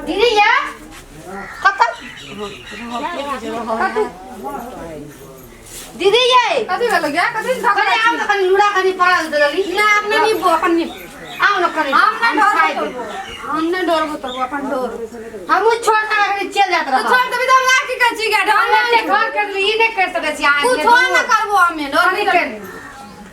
दीदी ये कतऽ दीदी ये कथी भेलो गे कथी धक्का कनि आउ ने कनि लूड़ा कनि पड़ल देली ना हम नहीं निपबो अपन निप आउ ने कनि हम नहीं खाइ डरबो देब। तोरबो हम नहीं डरबो तोरबो अपन डर हमहूँ छोड़ के कनि चलि जात तो रहब छोड़ देबी तऽ हमरा की कहै छी गे हम डर एते घर कर देली ई नहि कर सकै छी अहाँ कुछो न करबो हमे डर कनि कर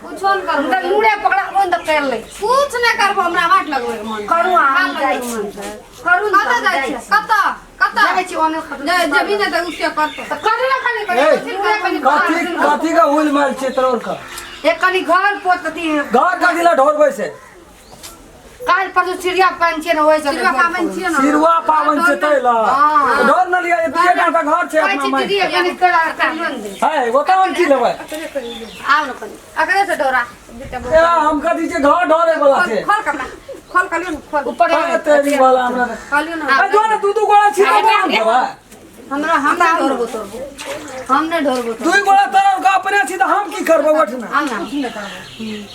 कुछो न करबो तऽ लूड़े पकड़ा कोन तऽ कर लै कुछ नहीं करबो हमरा बाट लगबै के मन करू अहाँ, हम खा जाइ लगबै के मन छी। छै। करू ने कतऽ तऽ जाइ छी कतऽ कतऽ जाइ छी ओने खतम जे जेबी ने तऽ उसके करतौ तऽ करू ने कनि ए, लूड़े कनि कथी कथी का हुल माल छै तोर का एक कनि घर पोतती घर कथी ला ढोरबै से काल परसू चिड़िया पान छियै ने ओहि चिड़िया पाबनि छियै ने सिरुआ पाबनि छै तै ला हाँ। ढोर न लिया दुए टा तऽ घर छै कहै अपना छी माय दीदी कनि करा करियौ ने है ओतऽ हम की लेबै आउ ने कनि अकरे से डोरा ए हम कथी छै घर ढोरे वाला छै खोल कपड़ा खोल कलियो ने खोल ऊपर अरे तेरी वाला हमरा कलियो ने ए जो ने दू दू गोड़ा छी तऽ हम देबै हमरा हम नहि डरबो तोरबो हम नहि डरबो तोरबो दुई गोड़ा तोरा के अपने छी तऽ हम की करबै ओठना आउ ने कुछ नहि करबो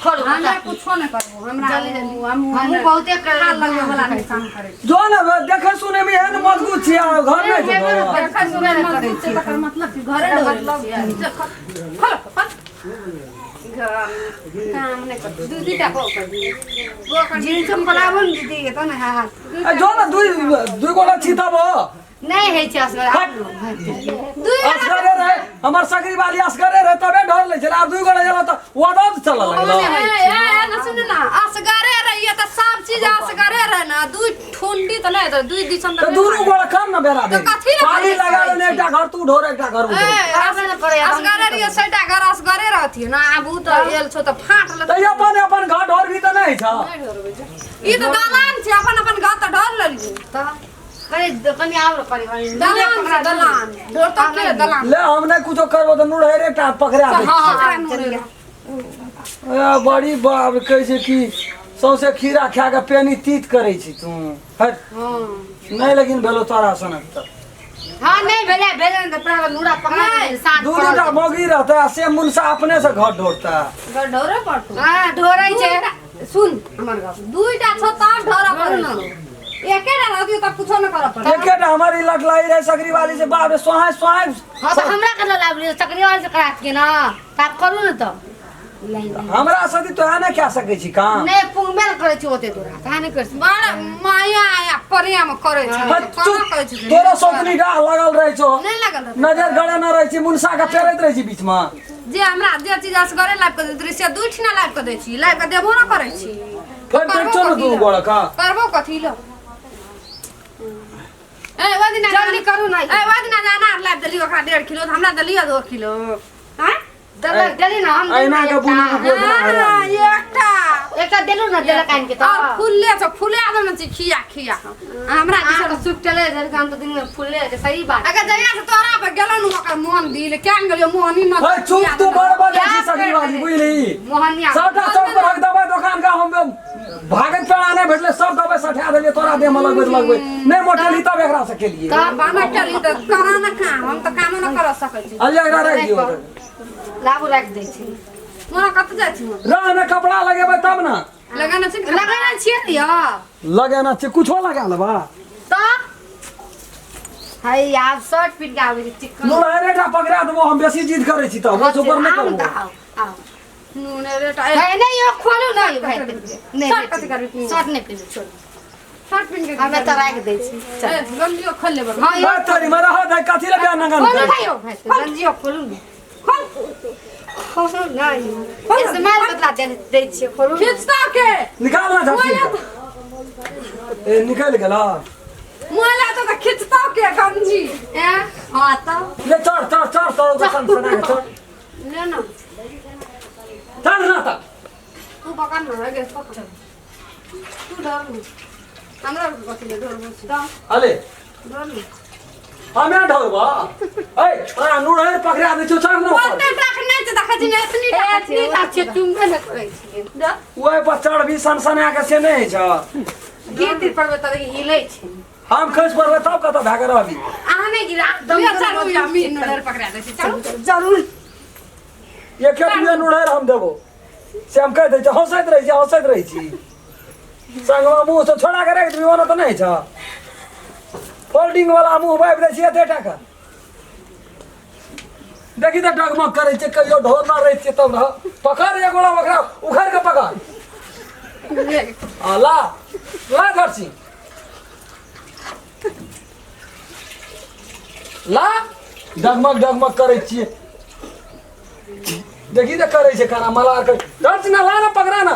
खोलू हमरा कुछो नहि करबो हमरा हम हमहूँ बहुते कर खाल लगबै वाला नहि काम करै छी जो ने देखे सुने में एहन मजबूत छी आ घर नहि जेबै देखै सुनै नहि करै छी तकर मतलब कि घरे डोरे छियै चल, खोल खोल खोल काम नहि कर दू दूटा बो कर बो कर जींस पलाबो ने दीदी के तो ने हाथ ए जो ने दुई दुई गोड़ा छी तब नहि होइ छै असगर हट। दुई असगरे रहे हमर सगरी वाली असगरे रहे तबे ढोर लै छलै आब दुई गोड़ा गेलौ तऽ वदद चलऽ लगलौ ए ए ना सुन ना असगरे रहिए तऽ सब चीज असगरे रहे ना दुई ठुंडी तऽ नहि तऽ दुई दिसन तऽ दुनू गोड़ा कम न बेरा तऽ कथी लए पानी करै लगा लेने एकटा घर तू ढोर एकटा घर उ ढोर। करबे ने करै असगरे रहिए सैटा घर असगरे रहतिए ना आब उ तऽ एल छौ तऽ फाट लग तऽ अपन अपन घर ढोर भी तऽ नहि छ ई तऽ दलान छै अपन अपन घर तऽ ढोर लेलियै तऽ कनि कनि आउ ने कनि कनि दलान छै दलान ढोर तऽ के दलान ले हम नहि कुछो करबो तऽ नुढ़ेरे टा पकड़ा दे हँ हँ ए, बड़ी बाप कहै छै कि सौंसे खीरा खा के पेनी तीत करै छी तू हट नहि लेकिन भेलो तोरा सनक तऽ हँ नहि भेलै भेलै ने तऽ पूरा नूरा पकड़ा नहि। साँझ दू दूटा मौगी रहतै आ से मुनसा अपने से घर ढोरतै घर ढोरे पड़तौ हँ ढोरै छै सुन हमर गप दुईटा छौ तब ढोरा पड़तौ एकेटा रहतियौ तब कुछो न करऽ पड़तौ एकेटा हमर ई लटलाई रहे सकरी वाली से बाप रे सोहाय सोहाय हँ तऽ हमरा कतऽ लाबली सकरी वाली से करा के ना तऽ आब करू ने तऽ हमरा सदी तो नहि कए सकै छी काम नहि पुंगबे ने करै छी ओते तोरा तहाँ नहि करै छी बड़ माया आया प्रेम करै छै हट, कोना चुप करै छै तोरा सौतनी डाह लगल रहै छौ नहि लागल रहतै। नजर गड़े न रहै छी मुनसा के फेरैत रहै छी बीच में जे हमरा जे चीज असगरे लाबि कऽ दैत रहै से दुइ ठिना लाबि कऽ दै छी लाबि कऽ देबो न करै छी फेर करबो देखछौ ने कथी दू लए? गोड़ का करबो कथी ल ए ओहि दिना जल्दी करू ने। ए ओहि दिना जे अनार लाबि देलियै ओकरा 1.5 किलो तऽ हमरा देलियै 2 किलो आँय देलक देली ने हम अहिना के बुलू एकटा गोदना हरा हाँ, एकटा एकटा देलू ने देलक आनि के तऽ और फुलले छौ फुला देने छी खिया खिया हमरा अहाँ दिस तऽ सुखटले जल हम तऽ दिन में फुलले छै सही बात अगर जहिया से तोरा पर गेलो न ओकर मोहन दिल केन गेलियो मोहनी न हे चुप तू बड़ बजै छी सगरी वाली बुझली मोहनिया सबटा चौक पर हक दबाई दोकान का हम भागैत पेड़ा नहि भेटलै सब दबाई सठा देलियै तोरा देह में लगबैत लगबैत नहि मोटेली तब एकरा से केलियै बाना केली तऽ करा न काम हम तऽ कामो न कर सकै छी अलिया एकरा राखि दियौ लाबू राखि दै छी मोना कतऽ जाइ छी मोन रह ने कपड़ा लगेबै तब ने लगाना छै ने लगेने छियै ने यौ लगेना छै कुछो लगा लेबा तऽ है आब शर्ट पिन्ह के आबै छै चिकन नून टा पकड़ा देबो हम बेसी जिद करै छी तब ओहिसँ ऊपर नहि आउ ने करबो तऽ आउ आउ नून रेटा है नहीं यो खोलू नहीं भाई नहीं शर्ट कथी करबी पिन्ह? शर्ट नहीं पिन्ह छोड़ शर्ट पिन्ह के हमे तऽ राखि दै छी ए, गंजियो खोल लेबै हाँ यो है तोरी में रह दे कथी लए बियाह नगन खोलू करै नहीं यो भाई गंजियो खोलू ने खोल खोलू नहीं इस्तेमाल बदला दे दै छियै खोलू ने। खींचता के निकाल ना झटकी के। ए निकल गेला मोला तो तऽ खींचता के गंजी ए हाँ तऽ ले चढ़ चढ़ चढ़ तोरो के सन सना के चढ़ ले ना चढ़ ना त तू पकड़ ना गे पकड़ तू डर नहीं हमरा कथी ले डरबो छी अले डर नहीं हमे ढोरबा ए तोरा नूर पकड़ा दै छौ चढ़ ना ऊपर ओते टाक नहि छै देखै छी ने एतनी टाक एतनी टा छियै चुमबे नहि करै छियै ओहि पर चढ़ भी सनसना के से नहि होइ छ गिर तिर पड़बै तऽ हिलै छै हम खसि पड़बै तब कतऽ भए के रहबी अहाँ नहि गिरा दम लिअ, चलू या मीन नूर पकड़ा दै छी चलू जरूर एक एक दुए नूर हम देबो से हम कहि दै छी हँसैत रहै छी हँसैत रहै छी संगमे मुँह से छोड़ा के राखि देबी ओना तऽ नहि छ फोल्डिंग वाला मुँह बाबि दै छियै एते टाका देखी तऽ डगमग करै छै कहियो ढोर ना रहै छियै तब रह पकड़ एक गोला ओकरा उखड़ के पकड़ आ ला ला घर छी ला डगमग डगमग करै छियै देखी तऽ करै छै खाना मला कर डर ना ला ना पकड़ा ना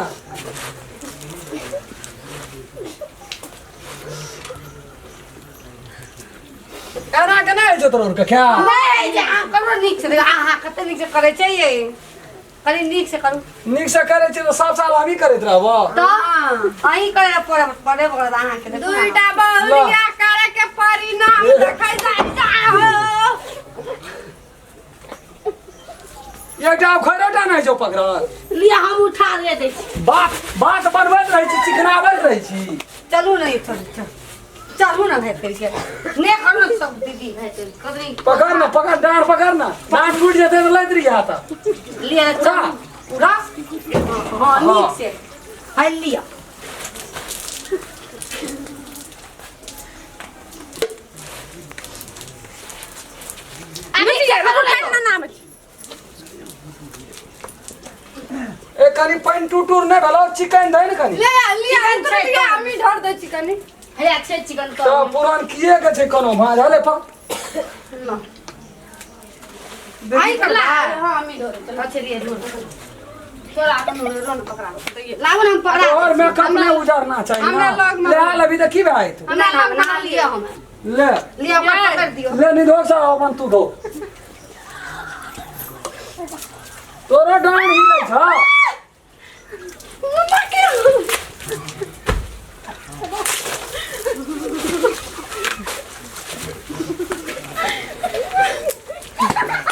एना के नहि होइ छौ तोरा आरके खा नहि जे अहाँ ककरो नीक से देखो अहाँ कते नीक से करै छै ये कनि नीक से करू नीक से करै छै तऽ सब साल हमही करैत रहबो तऽ अहीं करे पड़े पड़े पड़त अहाँके देखू ने। दुईटा बहुरिया करे के परिणाम देखै जाइ जाहो एकटा खैरोटा नहि छौ पकड़ल लिअ हम उठा ले दै छी बात बात बनबैत रहै छी चिकनाबैत रहै छी चलू ने चलू चलू चलू ने भाइ फेर के ने करू ने सब दीदी भाइ चल कतनी पकड़ ना पकड़ डाँड़ पकड़ ना डाँड़ टूट जेतै तऽ लैत रही हाथ लिअ उठा उठा हाँ नीक से है लिअ ए कनि पानि टूटूर नहि भेलौ चिकन दै ने कनि ले लिया चिकन छै लिया हमी ढोर दै छी कनि हे अच्छे चिकन तऽ पुरान किए के छै कोनो भाँज हले पक आई करला हां हमी ढोर अच्छे लिए ढोर तोरा अपन रोन पकड़ा लाबो ना हम पकड़ा तोहर मेकअप नहि उजरना चाही हमरा ना लग ले आल अभी तऽ की भए तू हमरा लग नहा लिअ हम ले लिअ ओकरा पकड़ दियौ ले निधोक से अपन तू धो तोरो डाँड़ हिलै छ मम्मा के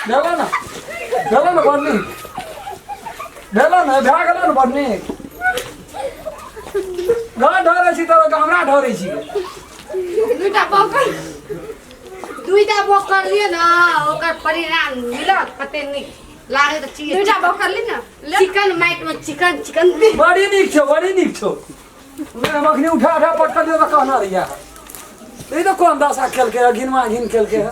भेलो ना भेलो ना बड़ नीक भेलो ना भए गेलो ने बड़ नीक घर ढोरै छी तोरो हमरा ढोरै छी दुईटा पकड़ दुईटा बोकर लिअ ना ओकर परिणाम मिलत कते नीक लागे तऽ चीज दुईटा पकड़ ली ना ले चिकन माइट में चिकन चिकन दे बड़ी नीक छौ बड़ी नीक छौ हम अखनी उठा उठा पटकल दियौ तऽ कहना रहिया ई तऽ कोन दशा केलकै हँ घिनवा घिन केलकै हँ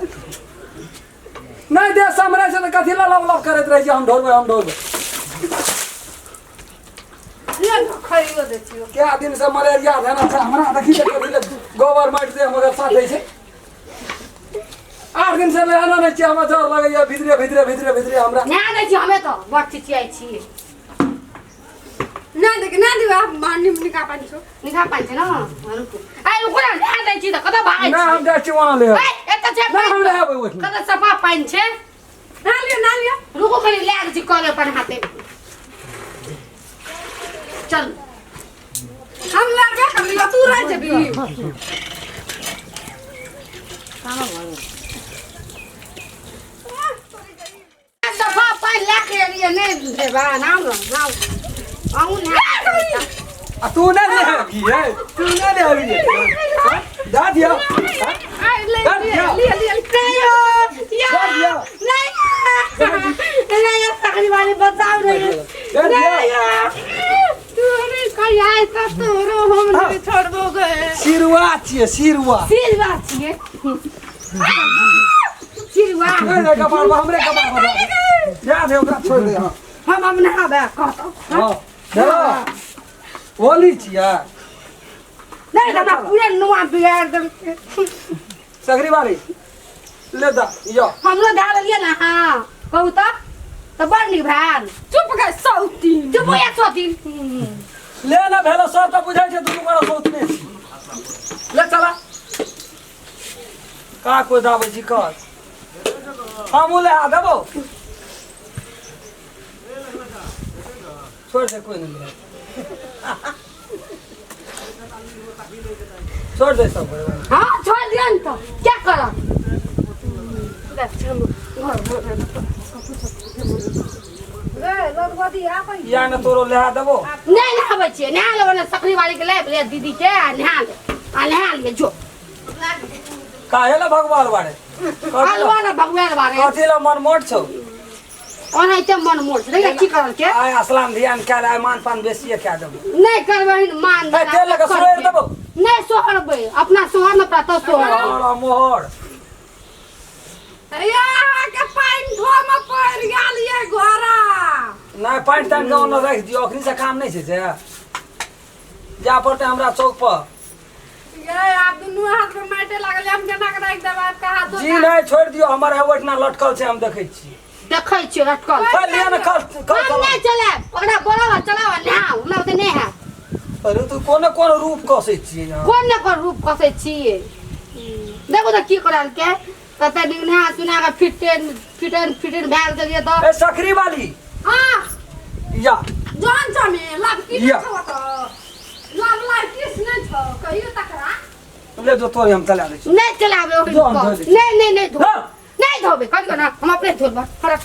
नहि देह सम्हरै छै तऽ कथी लए लब लब करैत रहै छै हम ढोरबै हम ढोरबै ले ना खइयो दै छियो कए दिन से मलेरिया भेना छै हमरा देखी तऽ कथी लए गोबर माटि देह मगर साटै छै 8 दिन से नहाना नहि छियै हमरा डर लगैया भीतरे भीतरे भीतरे भीतरे हमरा नहा दै छी हमे तऽ बड़ चिचियाइ छी ना देख ना दिवा मानी निका पानी छो निका पानि छै ने रुकू आइ रुकू ने नहा दै छी तऽ कतऽ भागै नहि छी हम जाइ छी वहाँ ले ए, एतऽ छै नहि हम पानि लेबै ओहिठाम कतऽ सफा पानि छै ना लियो ना लियो रुकू कनि लए दै छी कल अपन हाथे चल हम लड़बे कर लियो तू रह जेबी सफा पानि लए के एलियै नहि देबा नाम नाम अहूँ नहा आ तू नहि लेबही है तू नहि लेबही हाँ? जा दिया हाँ? आई ले कर लियो दिया। लियो लियो नहीं कर दिया नहीं नहीं सकरी वाली बताओ नहीं कर दिया तोरे कहिया त तोरो हम नहीं छोड़बो गए सिरुआ छियै सिरुआ सिलवा छियै सिलवा नहि नहि कपार पर हमरे कपार पर जा दे ओकरा छोड़ दे हाँ हम अब नहाबे कहतो हाँ चलो होली छियै नहीं हमरा पूरा नुआ बिगाड़ देलकै सगरी बारी ले दा यो हमरो धए देलियै ने अहाँ कहू तऽ तऽ बड़ नीक भेल चुप गए सौती चुप हो जा सोती ले ना भेलो सब तऽ बुझै छै दुनू गोरा सोचने छी ले चला का कोई दाबै छी कर हमहूँ ले आ देबो छोड़ दे कोई नहीं ले छोड़ दे सब हाँ छोड़ दियौ ने तऽ क्या करब या ने तोरो ले आ देबो नहीं नहाबै छियै नहा लेबै ने सकरी वाली के ले ले दीदी के आ नहा ले आ नहा लिए जो काहे ला भगवान बाड़े अलवा ना भगवान बारे कथी ला मन मोट छौ ओनाहिते मन मोड़ छै। देखिए की करल के आय असलाम ध्यान कए ले, आइ मान पान बेसिए कए देबो। नहीं करबै मान। ए, तेल लगा सोहर देबो। नहीं सोहरबै, अपना सोहर न पड़ा सोहर। मोहर मोहर। या अहाँके पानि ढोमे पड़ि गेल ये घोड़ा। नहि, पानि तानि के ओन्ने राखि दियौ, अखनी से काम नहि छै से जा पड़तै हमरा चौक पर। ये आब दुनू हाथ में माटे लागल, हम केना के राखि देब आपके हाथ? जी नहि, छोड़ि दियौ, हमर है ओहिठिना लटकल छै, हम देखै छी। देखै छियै लटकल। चल लिअ ने, कल कल। हम नहीं चलायब, ओकरा बोलाबऽ चलाबऽ, नहाउ, हमरा ओते नहि हैत। अरे तू कोन कोन रूप कसै छियै अहाँ? कोन ने कोन रूप कसै छियै, देखू तऽ की करल के कते नीक नहा सुना कऽ फिटेन फिटेन फिटेन भए गेलियै तऽ। ए सकरी वाली। हाँ। या। जान चमे लब की या। छौ तऽ लब लब किस नहि छौ कहियो तकरा। ले जो तोरे, हम चला दै छी। नहीं चलाबे ओकरा। धो, हम धो दै छी। नहीं नहीं नहीं धो। हाँ। नहीं धोबे कहियो ना, हम अपने धोबे फरक।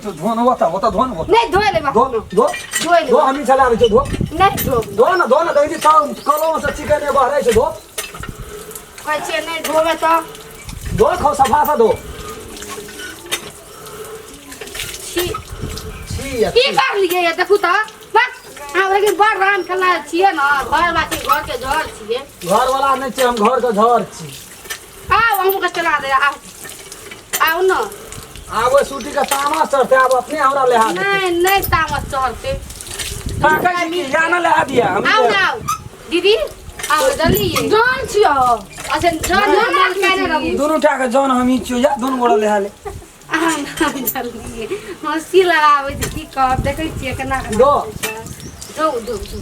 तो धोन होता होता धोन होता। नहीं धोए लेबा। धो धो। धोए धो। लेबा। हमही चला दै छियै, धो। नहीं धोबे। धो न, धो न, देखै छी कलम से चिकन बहरै छै, धो। कहै छियै नहीं धोबे तऽ। धो खो, सफा से धो। छी। छी। की करलियै ये देखू तऽ बस अहाँ लेकिन बड़ राम खेलना छियै ने, घर बाटी घर के जर छियै। घर वाला नहि छै, हम घर के झर छी। आउ अहूँके चला दे, आउ आउ ने। आब ओहि सूटी के तामस चढ़तै, आब अपने हमरा लेहा देतै। नहीं नहीं तामस चढ़ते। ताकै छी की या न लेहा दिया हम। आउ ने, आउ दीदी, आउ जल्दी ये। जान छियो। अच्छा जन जन मान काहे रहू। दुनू टा के जन हम ही छियौ, या दुनू गोरा लेहा ले। आउ ने जल्दी, हँसी लगाबै छै, की कहब, देखै छियै केना केना। दो। दो दो दो।